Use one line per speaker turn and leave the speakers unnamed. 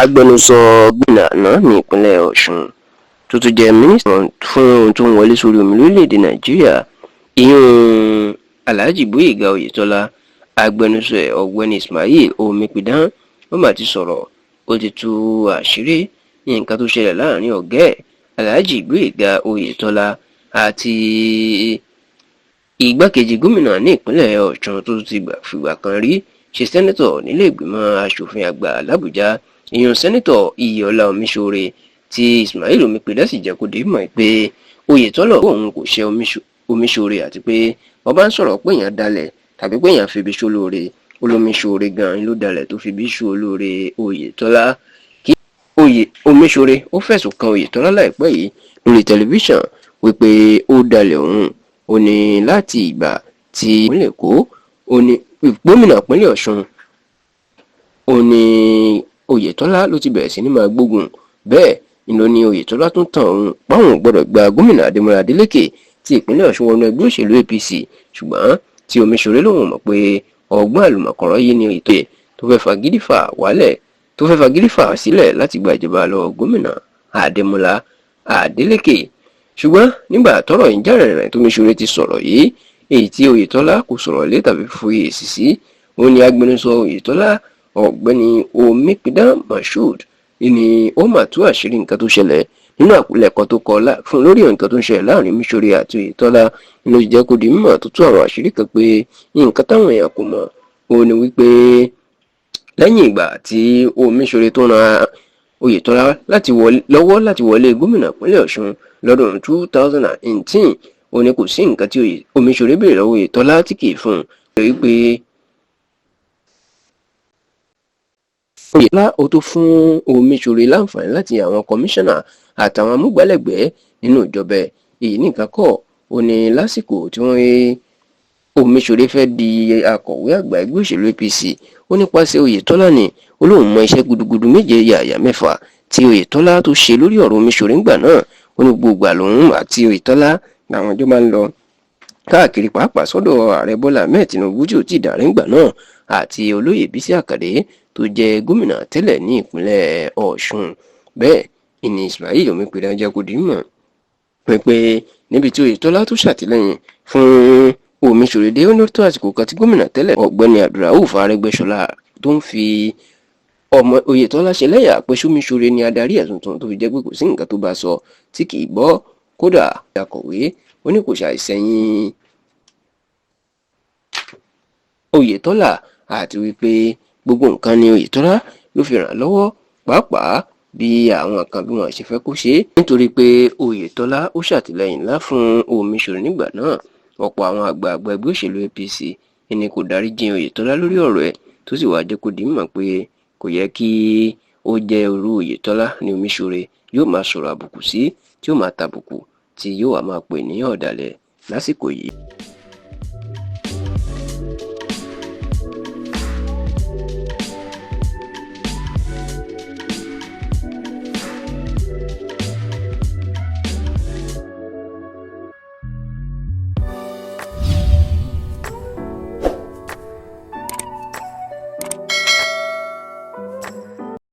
Agbẹnusọ gómìnà àná ní ìpínlẹ̀ Ọ̀ṣun, tó tún jẹ́ mínísítà fún ohun tó ń wọlé sórí omi lórílẹ̀‐èdè Nàìjíríà, ìyún Alhaji Gboyega Oyetola, agbẹnusọ ẹ̀ Ọ̀gbẹ́ni Ismail Omipidan, ó mà ti sọ̀rọ̀. Ó ti tú àṣírí nǹkan tó ṣẹlẹ̀ láàrin ọ̀gá ẹ̀ Alhaji Gboyega Oyetola àti igbákejì gómìnà ní ìpínlẹ̀ Ọ̀ṣun, tó ti fìgbà kan rí ṣe sẹ́nẹ́tọ̀ nílé ìgbìmọ̀ asòfin àgbà làbújá, ìyún Sẹ́nẹ́tọ̀ Iyọlá Omiṣore, tí Ismail Omipidan sì jẹ́ kó di mọ̀ pé Oyetola òun kò ṣe Omiṣore, àti pé wọ́n bá ń sọ̀rọ̀ pé èèyàn dalẹ̀ tàbí pé èèyàn febi ṣolóore, olómiṣore gan-an ló dalẹ̀ tó fi bí ṣolóore Oyetola. Kí oyè Omiṣore ó fẹ̀sùn kan Oyetola láìpẹ́ yìí lórí tẹlifíṣàn wípé ó dalẹ̀ òun. Ó ní láti ìgbà tí ìpínlẹ̀ Èkó, ó ní gómìnà ìpínlẹ̀ Ọ̀ṣun, ó ní Oyetola ló ti bẹ̀rẹ̀ sí ní máa gbógun. Bẹ́ẹ̀ ni ló ní Oyetola tún tàn òun páwọn ò gbọ́dọ̀ gba gómìnà Adémọ́lá Adélékè tí ìpínlẹ̀ Ọ̀ṣun wọnú ẹgbẹ́ òṣèlú APC, ṣùgbọ́n tí Omiṣore lòun mọ̀ pé ọgbọ́n àlùmọ̀kọ́rọ́ yìí ni ètò ẹ̀ tó fẹ́ fagídí fà wálẹ̀, tó fẹ́ fagídí fà sílẹ̀ láti gba ìjọba lọ́wọ́ gómìnà Adémọ́lá Adélékè. Ṣùgbọ́n nígbà tọ́rọ̀ yìí ń jà rìnrìn tó Omiṣore ti sọ̀rọ̀ yìí, èyí tí Oyetola kò sọ̀rọ̀ lé tàbí fi èsì sí, òun ni agbẹnusọ Oyetola, Ọ̀gbẹ́ni Omipidan Mashood, ni ó mà tú àṣírí nǹkan tó ṣẹlẹ̀ nínú àpilẹ̀kọ tó kọ fún lórí nǹkan tó ń ṣẹlẹ̀ láàrin Omiṣore àti Oyetola. Ló jẹ́ kó di mímọ̀, tó tú àwọn àṣírí kan pé nǹkan táwọn èèyàn kò mọ̀, òun ni wípé lẹ́yìn ìgbà tí Omiṣore tó ran Oyetola láti wọlé lọ́wọ́ láti wọlé gómìnà ìpínlẹ̀ Ọ̀ṣun lọ́dún 2018, ó ní kò sí nǹkan tí Omiṣore béèrè lọ́wọ́ Oyetola tí kì í fún un, wípé Oyetola ó tó fún Omiṣore láǹfààní láti àwọn kọmíṣánná àtàwọn amúgbálẹ́gbẹ̀ẹ́ nínú ìjọba ẹ̀. Èyí nìkan kọ́, ó ní lásìkò tí wọ́n Omiṣore fẹ́ di akọ̀wé àgbà ẹgbẹ́ òṣèlú APC, ó nípasẹ̀ Oyetola ni. Ó lóun mọ iṣẹ́ gudugudu méje yàyà mẹ́fà tí Oyetola tó ṣe lórí ọ̀rọ̀ Omiṣore ńgbà náà. Ó ní gbogbo ìgbà lòun àti Oyetola làwọn jọ máa ń lọ káàkiri, pàápàá sọ́dọ̀ ààrẹ Bọ́lá Ahmed Tinubu tí ò tí ì dàrí ńgbà náà, àti olóyè Bísí Àkàdé tó jẹ́ gómìnà tẹ́lẹ̀ ní ìpínlẹ̀ Ọ̀ṣun. Bẹ́ẹ̀ ìní Ismail Omipidan jẹ́ kó di mọ̀ pé níbi tí Oyetola tó ṣàtìlẹ́yìn fún Omiṣore dé, ó ní tó àsìkò kan tí gómìnà tẹ́lẹ̀ Ọ̀gbẹ́ni Abdulrauf Arẹ́gbẹ́ṣọlá tó ń fi ọmọ Oyetola ṣe lẹ́yà pé Omiṣore ni adarí ẹ̀ tuntun, tó fi jẹ́ pé kò sí nǹkan tó bá sọ tí kì í gbọ́, kódà akọ̀wé. Ó ní kò ṣàìsẹ̀yìn Oyetola, àti wípé gbogbo nǹkan ni Oyetola ló fi ràn lọ́wọ́, pàápàá bí àwọn kan bí wọ́n ṣe fẹ́ kó ṣe é, nítorí pé Oyetola ó ṣàtìlẹ́yìn ńlá fún Omiṣore nígbà náà. Ọ̀pọ̀ àwọn àgbààgbà ẹgbẹ́ òṣèlú APC ni kò dáríjì Oyetola lórí ọ̀rọ̀ ẹ̀, tó sì wáá jẹ́ kó di mímọ̀ pé kò yẹ kí ó jẹ́ irú Oyetola ní Omiṣore yóò máa sọ̀rọ̀ àbùkù sí, tí yóò máa tàbùkù, tí yóò wá máa pè ní ọ̀dàlẹ̀ lásìkò yìí.